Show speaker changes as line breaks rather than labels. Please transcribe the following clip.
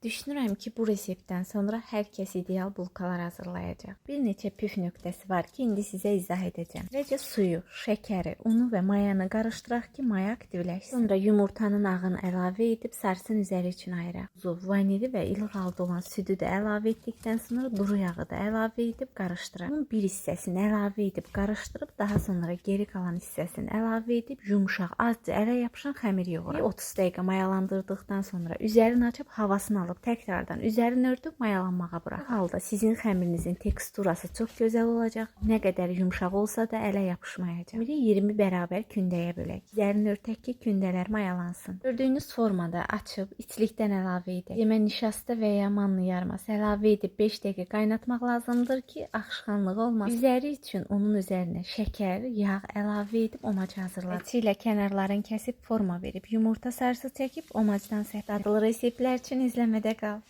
Düşünürəm ki, bu reseptdən sonra hər kəs ideal bulkalar hazırlayacaq. Bir neçə püf nöqtəsi var ki, indi sizə izah edəcəm. Əvvəlcə suyu, şəkəri, unu və mayanı qarışdıraq ki, maya aktivləşsin. Sonra yumurtanın ağını əlavə edib sarsın üzəri üçün ayıraq. Tuzu, vanili və ilıq halda olan südü də əlavə etdikdən sonra duru yağı da əlavə edib qarışdıraq. Bunun bir hissəsini əlavə edib qarışdırıb daha sonra geri qalan hissəsini əlavə edib yumşaq, azca ələ yapışan xəmir yoğuraq. 30 dəqiqə mayalandırdıqdan sonra üzerini açıb havasını alıb təkrardan üzerini örtüb mayalanmağa bıraxaq. Bu halda sizin xəmirinizin teksturası çox gözəl olacaq. Nə qədər yumşaq olsa da ələ yapışmayacaq. Xəmiri 20 bərabər kündəyə bölək. Üzerini örtək ki, kündələr mayalansın. Gördüyünüz formada açıb içlikdən əlavə edək. Yemə nişasta və ya manna yarması əlavə edib 5 dəqiqə qaynatmaq lazımdır ki, axışqanlığı olmasın. Üzəri üçün unun üzərinə şəkər, yağ əlavə edib omac hazırladıq. İçi ilə kənarlarını kəsib forma verib yumurta sarısı çəkib omacdan səp. Dadlı reseptlər üçün izləmədə qal.